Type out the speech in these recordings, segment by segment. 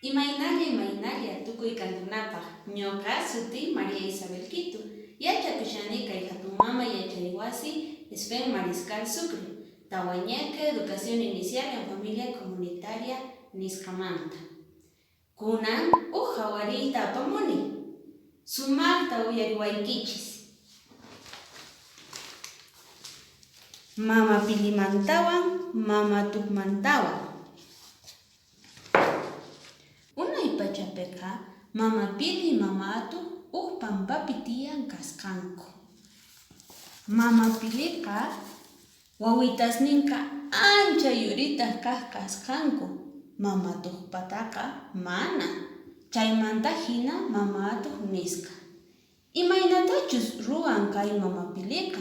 Imaynalla imaynalla tukuy kankunapaj, ñoqa sutiy María Isabel Quito, yachakushani kay Jatun Mama Yachay Wasi Sven Mariscal Sucre, Tawañeqe Educación Inicial en Familia Comunitaria nisqamanta. Kunan uj jawariyta apamuni. Sumajta uyariwaykichis. Mama Pilimantawan mama Tuqmantawan. Unay pachapeqa mama Pili mama Atuq uj pampapi tiyan kasqanku. Mama Piliqa wawitasninqa ancha yuritaj kaj kasqanku, mama Atuqpataqa mana. Chaymanta jina mama Atuq nisqa, Imaynatachus ruwan kay mama Piliqa,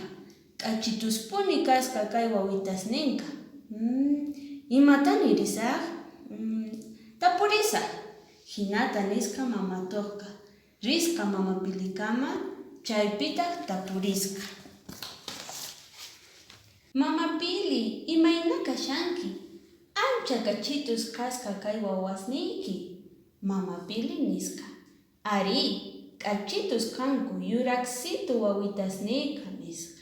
k'achituspuni kasqa kay wawitasninqa. Imatá nirisaj? Tapurisaj. Jinata nisqa mama Atuqqa. Risqa mama Pilikama, chaypitaj tapurisqa. Mama Pili, imayna kashanki? Ancha k'achitus kasqa kay wawasniyki, mama Pili nisqa. Arí, k'achitus kanku yurajsitu wawitasniyqa, nisqa.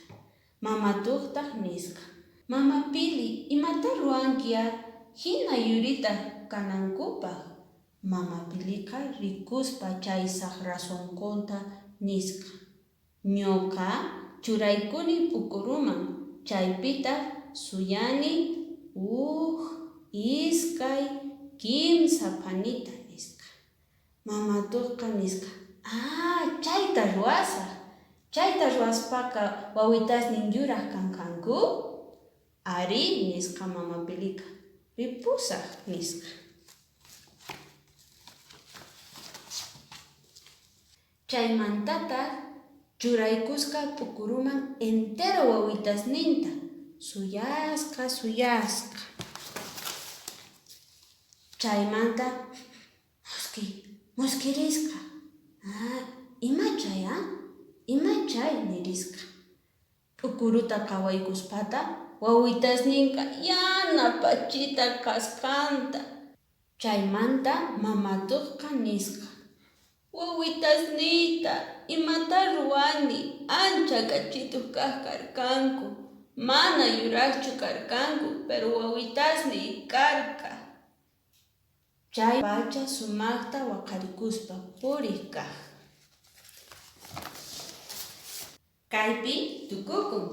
Mama Tuqtaq nisqa. Mama Pili, imatá ruwanki a jina yuritaj kanankupaj? Mama Piliqa rikuspa chay sajra sonqonta nisqa. Ñoqa churaykuni p'ukuruman, chaypitaj suyani uj, iskay, kimsa phanita, nisqa. Mama Tuqqa nisqa, Ah, chayta ruwasaj! Chayta ruwaspaqa wawitasnin yuraj kanqanku? Arí, nisqa mama Piliqa, ripusaj, nisqa. Chaymantataj churaykusqa p'ukuruman entero wawitasninta, suyasqa, suyasqa. Chaymanta muski, muskirisqa. Ah, ima chay, ah? Ima chay? nirisqa. P'ukuruta qhawaykuspata wawitasninqa yana pachita kasqanta. Chaymanta mama Tuqqa nisqa, Wawitasniyta imatá ruwani, ancha k'achituj kaj karqanku, mana yurajchu karqanku, pero wawitasniy karqa. Chay pacha sumajta waqarikuspa purej kaj. Kaypi tukukun.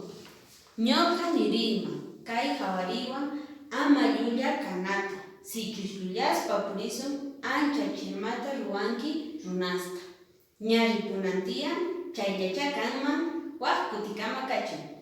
Ñoqa niriyman kay jawariywan ama llulla kanata, sichus llullaspa purisun ancha chirmata ruwanki runasta. Ña ripunan tiyan, chayllachá kanman, waj kutikama kachun.